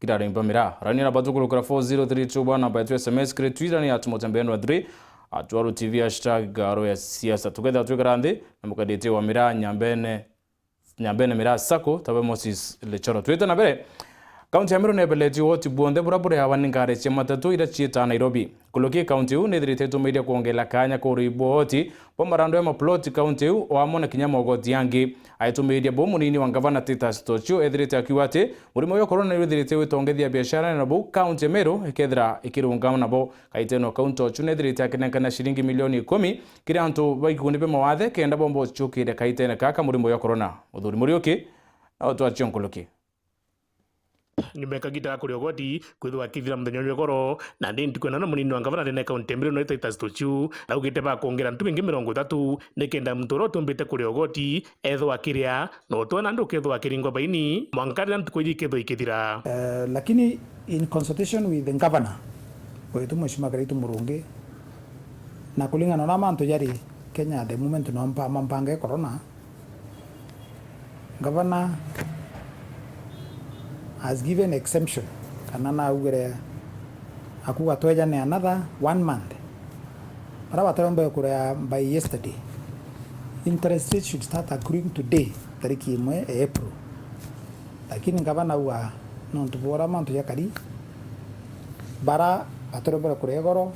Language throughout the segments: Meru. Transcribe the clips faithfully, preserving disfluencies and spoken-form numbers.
Kirari mba miraa. Rani na batu kurukira four zero three two one, namba yetu S M S kiri Twitter ni at Mutembendo three, at Waru T V, hashtag Garo ya Siasa. Tukethira twikara nthi na mukaditi wa miraa nyambene, nyambene miraa sacco, tawe Moses Lechoro. Twite na mbere, kaunti ya Meru nebeletie woti bwonthe bura bureawa ni ngari cia matatu ira ciitaa Nairobi. Nkuruki kaunti iu nithirite itumiiria kwongela kaanya kuri bwa woti bwa marando ya maploti kaunti iu, o amwe na kinya mogoti yangi. Aitumiiria buu, munini wa ngavana Titus Tochio ethirite akiuga ati murimo jwa corona niwithirite witongethia biashara, na buu kaunti ya Meru ikethira ikirungama nabo. Kaitene o kau Tochio nethirite akinenkana ciringi milioni ikumi kiri antu ba ikundi bia mawathe kenda bomba uciukire kaitene kaka murimo jwa corona. Muthuri Muriuki na utwachio nkuruki. Nyuma ya kagita ga kuria ugoti kwithirwa akithira muthenya jwa igoro, na ndi ntuku ina na munini wa ngavana ndene kaunti ya Meru ni Titus Tochio, augite bakwongera ntuku ingi mirongo ithatu nikenda muntu uria utumbite kuria ugoti ethwa akiria, na utwe nandi ukethwa akiringwa baini mwanka riria ntuku iji ikethwa ikithira. Eh, lakini in consultation with the governor wetu Mheshimiwa Kiraitu Murungi, na kulingana na mantu jari Kenya at the moment, no mpa-, mampanga ya corona, Governor has given exemption, kana naugire, akuga twejane another one month. Bara batarombe kuria by yesterday, interest rate should start accruing today, tariki imwe ya April. Lakini ngavana auga nontu bwa uria mantu jakari, bara batarombe kuria igoro,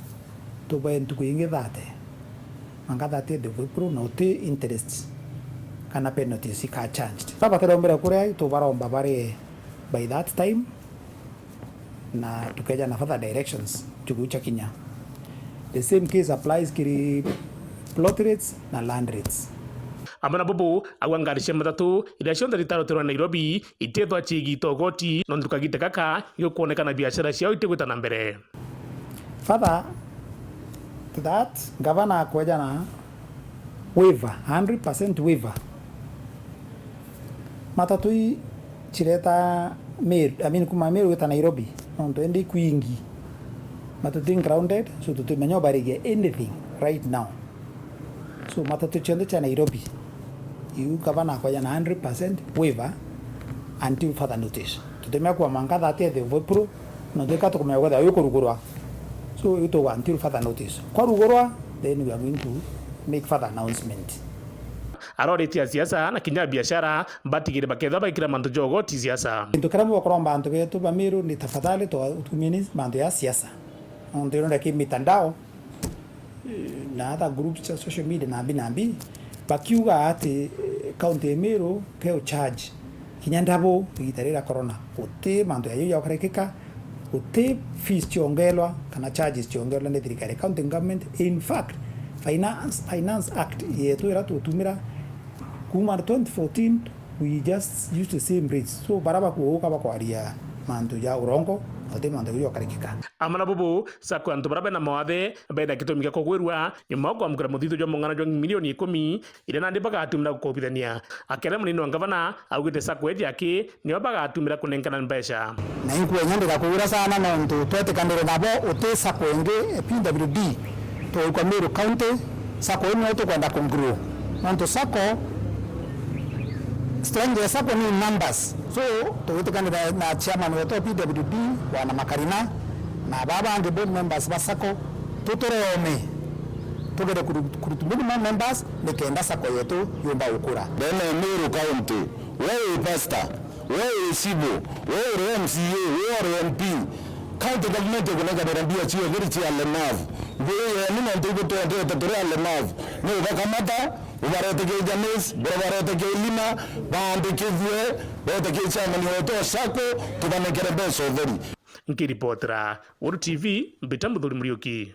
tubae ntuku ingi thirty, mwanka thirtieth of April, na uti interest kana penalties ika charged. Bara batarombere kuria, itubaromba barie by that time, na tukeja na further directions ntuku iu ciakinya. The same case applies kiri plot rates na land rates. Amwe na bubu, agwa ngari cia matatu iria cionthe ritaroterwa Nairobi itethwa ciigita ugoti, nontu kagita gaka giukwonekana biashara ciao itigwita na mbere. Further to that, ngavana akwejana waiver, hundred percent waiver. Matatu i cireta Meru, I mean, kuma Meru gwita Nairobi, nontu indi ikwingi. Matatu i grounded, so tutimenya ubarigia anything right now. So matatu cionthe cia Nairobi, iu ngavana akwejana hundred percent waiver until further notice. Tutimenya kuma mwanka thirtieth of April, nontu ika tukumenya kwethira ikurugurwa. So iu tuga until further notice. Kwarugurwa, then we are going to make further announcement. Aroritie a siasa na kinya biashara batigire bakethwa baikira mantu ja ugoti siasa. Kintu kiria bukuromba antu betu ba Meru ni tafadhali tutumieni mantu ya siasa. Nontu ironda ki mitandao na other groups cia social media na mbi na mbi, bakiuga ati, eh, county ya Meru keu charge kinya ndabu igita riri ria corona, guti mantu ya juu jakarikika, guti fees ciongelwa kana charges ciongelwa ni thirikari ya county government. In fact, finance, finance act yetu ira tutumira kuma twenty fourteen, we just use the same rates. So, bara bakuuka bakwaria mantu ja urongo, guti mantu ya juu jakarikika. Amwe na bubu, sacco antu bara bena mawathe, bena gitumi gia kugwirua nyuma ya kwamukira muthithio jwa mung'ana jwa milioni ikumi, iria nandi bagatumira gukobithania. Akere munini wa ngavana, augite sacco iji aki nio bagatumira kunenkana mbeca. Na inkwenda ndira kuura sana nontu twetikanire nabo uti sacco ingi, P W D, tuikwa Meru County, sacco ino tukwenda ku grow. Nontu sacco, strength ya sacco ni numbers. So, tugitikanira na chairman wetu wa P W D, Bwana Makarina, na baba bangi board members ba sacco, tuturome, tugere kuru-, kurutu minimum members, nikenda sacco yetu yumba gukura. Then Meru County, we wi pastor, we wi civil, we uri M C A, we uri M P, county government ikunenganira mbia cia utheri cia alemavu. Ngui yenu nontu ibutwendete turi alemavu, ni ubakamata, ubarete ki Janice, bura barete ki Lina, baandikithue, bete ki chairman wetu wa sacco, tubanengere mbeca utheri. Nkiripotera Weru T V, mbita Muthuri Muriuki.